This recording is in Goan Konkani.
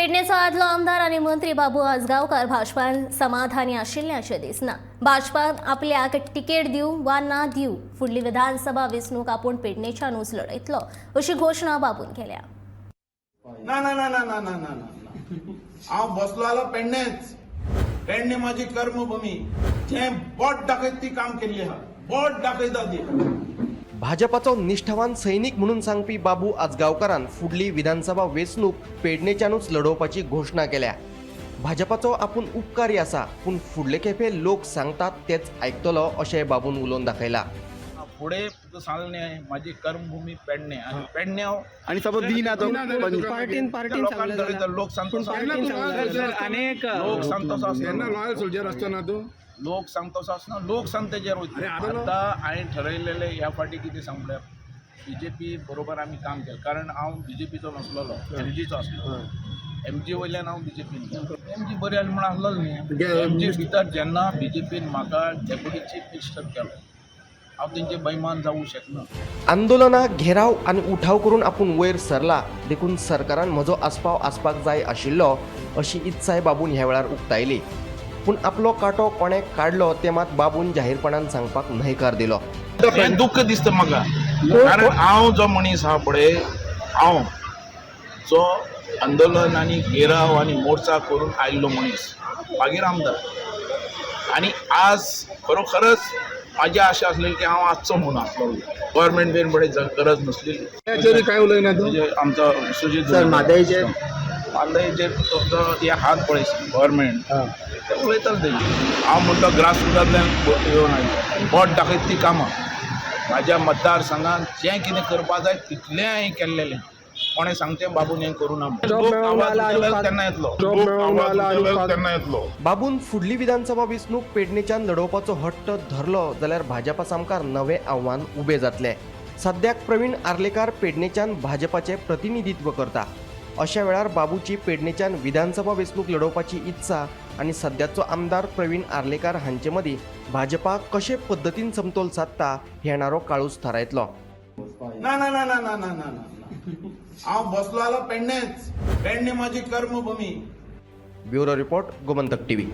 पेडणेचो आदलो आमदार आनी मंत्री बाबू आजगांवकार भाजपान समाधानी आशिल्ल्याचें दिसना. भाजपान आपल्याक तिकेट दिवं वा ना दिवं, फुडली विधानसभा वेंचणूक आपूण पेडणेच्यानूच लढयतलो अशी घोशणा बाबून केल्या. ना ना ना ना ना ना ना ना, हांव बसलो जाल्यार पेडणेच. पेडणे माझी कर्मभूमी. जे बोट दाखयत ती काम केल्ली आहा, बोट दाखयता ती. भाजपाचो निष्ठावान सैनिक म्हणून सांगपी बाबू आजगांवकारान फुडली विधानसभा वेंचणूक पेडणेच्यानूच लढोवपाची घोशणा केल्या. भाजपाचो आपूण उपकारी आसा, पूण फुडले खेपे लोक सांगतात तेच आयकतलो अशें बाबून उलोवन दाखयला. फुडें तुका सांगलें न्ही, माझी कर्मभूमी पेडणे आनी पेडणे हांव आणि सपोज दिना तो पार्टीन पार्टीन लोकांक सांगलें धरयता, जाल्यार लोक सांगतो पार्टीन सांगलें जाल्यार अनेक लोक सांगतो तेन्ना लॉयल सोल्जर आसता ना तूं. लोक सांगतो आसना, लोक सांगता तेजेर वयता. आतां हांवें ठरयलेलें ह्या फावटी कितें सांगल्यार बीजेपी बरोबर आमी काम केलें, कारण हांव बीजेपीचो नासलेलो, एमजीचो आसलो. एमजी वयल्यान हांव बीजेपीन गेलो. एमजी बरी आसली म्हूण आसलोलो न्ही. एमजी भितर जेन्ना बीजेपीन म्हाका डेप्युटी चीफ मिनिस्टर केलो, हांव तेंचे बैमान जावूं शकना. आंदोलनां, घेराव आनी उठाव करून आपूण वयर सरला, देखून सरकारान म्हजो आस्पाव आसपाक जाय आशिल्लो अशी इत्साय बाबून ह्या वेळार उक्तायली. पूण आपलो कांटो कोणें काडलो तें मात बाबून जाहीरपणान सांगपाक न्हयकार दिलो. हें दुख्ख दिसता म्हाका, कारण हांव जो मनीस आहा पळय, हांव जो आंदोलन आनी घेराव आनी मोर्चा करून आयिल्लो मनीस, मागीर आमदार. आनी आज खरोखरच म्हाजी आशा आसलेली की हांव आसचो म्हणून आसलो गव्हर्मेंट बीन पळय गरज नासलेली. त्याचेर काय उलयना तूं. म्हणजे आमचो सुजीत सर, म्हादयचेर? म्हादयचेर तो हे हात पळय गव्हर्मेंट ते उलयताले तेजी. हांव म्हणटा ग्रासरुटांतल्यान येवन आयलो, बोट दाखयत ती कामां. म्हाज्या मतदारसंघात जें कितें करपा जाय तितलें हांवें केल्लेलें. कोणें सांगचें बाबून हें करूं ना म्हणून. जॉब लोक मेळोंक आवाज ना जाल्यार उठयलो तेन्ना येतलो, जॉब लोक मेळोंक ना आवाज जाल्यार उठयलो आनी तेन्ना येतलो. बाबून फुडली विधानसभा वेंचणूक पेडणेच्यान लढोवपाचो हट्ट धरलो जाल्यार भाजपा सामकार नवें आव्हान उबें जातलें. सद्याक प्रवीण आर्लेकार पेडणेच्यान भाजपाचें प्रतिनिधित्व करता. अशा वेळार बाबूची पेडणेच्यान विधानसभा वेंचणूक लढोवपाची इत्सा आनी सद्याचो आमदार प्रवीण आर्लेकार हांचे मदीं भाजपा कशे पद्दतीन समतोल सादता हें येणारो काळूच थारायतलो. ना ना ना ना ना ना ना ना, हांव बसलो जाल्यार पेडणेच. पेडणे माझी कर्मभूमी. Bureau report, Gomantak TV.